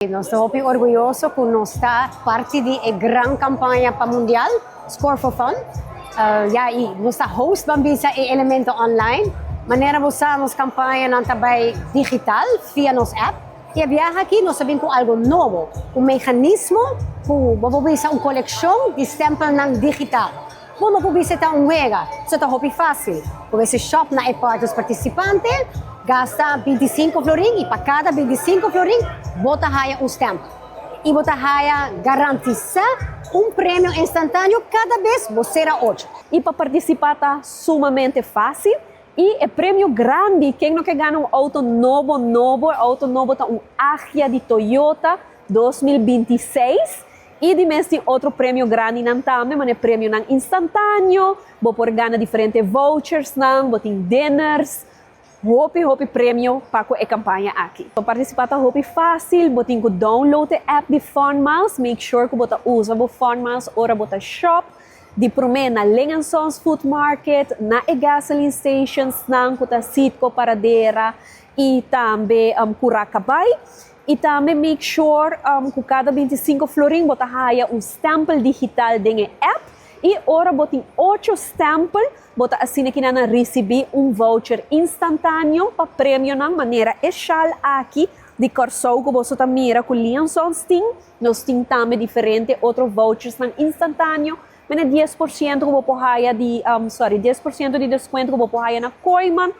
Nos ta hopi orguyoso ku nos ta parti di e gran kampaña pa Mundial, Score for Fun. Ya i nos ta host ban bisa e elemento online. Manera bo sa nos kampañanan ta bai digital via nos app. I e biaha aki nos ta bin ku algu nobo, un meganismo ku bo por bisa un kolekshon di stèmpelnan digital. Bo no por bisa ta un wega, so ta hopi fácil. Bo mester shop na e partos participante, gasta 25 florin y pa cada 25 florin bo ta haya un stamp. Y bo ta haya garantisa un premio instantáneo cada bes bo sera 8. Y pa participa ta sumamente facil y e premio grandi, ken no ke gana un auto nobo nobo, auto nobo ta un Agya di Toyota 2026 y di mes tin otro premio grandi nan tambe, ma premio nan instantáneo, bo por gana diferente vouchers nan, bo tin dinners, hopi hopi premio pa e campaña aki. Pa participa ta hopi facil, bo tin cu download e app di Fun Miles, make sure cu bo ta usa bo Fun Miles ora bo ta shop, di prome na Ling Sons Food Market, na e gasoline stations nan ku ta Citgo Paradera y tambe Curacabay. Y tambe make sure cu cada 25 florin bo ta haya un stempel digital den e app y ora bo tin 8 stempel, bo ta asina cu nan recibi un voucher instantáneo pa premio nan manera e shawl aki di Corsou cu bo ta mira cu Ling Sons tin, nos tin tambe diferente otro vouchers nan instantáneo, mene 10% cu bo por haya di, sorry, 10% di descuento cu bo por haya na Kooyman,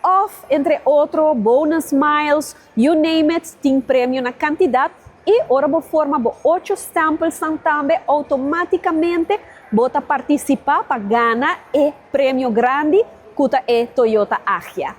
of entre otro bonus miles, you name it, tin premio na cantidad y ora bo forma bo 8 stempels tambe, automaticamente bo ta participa pa gana e premio grandi cu ta e Toyota Agya.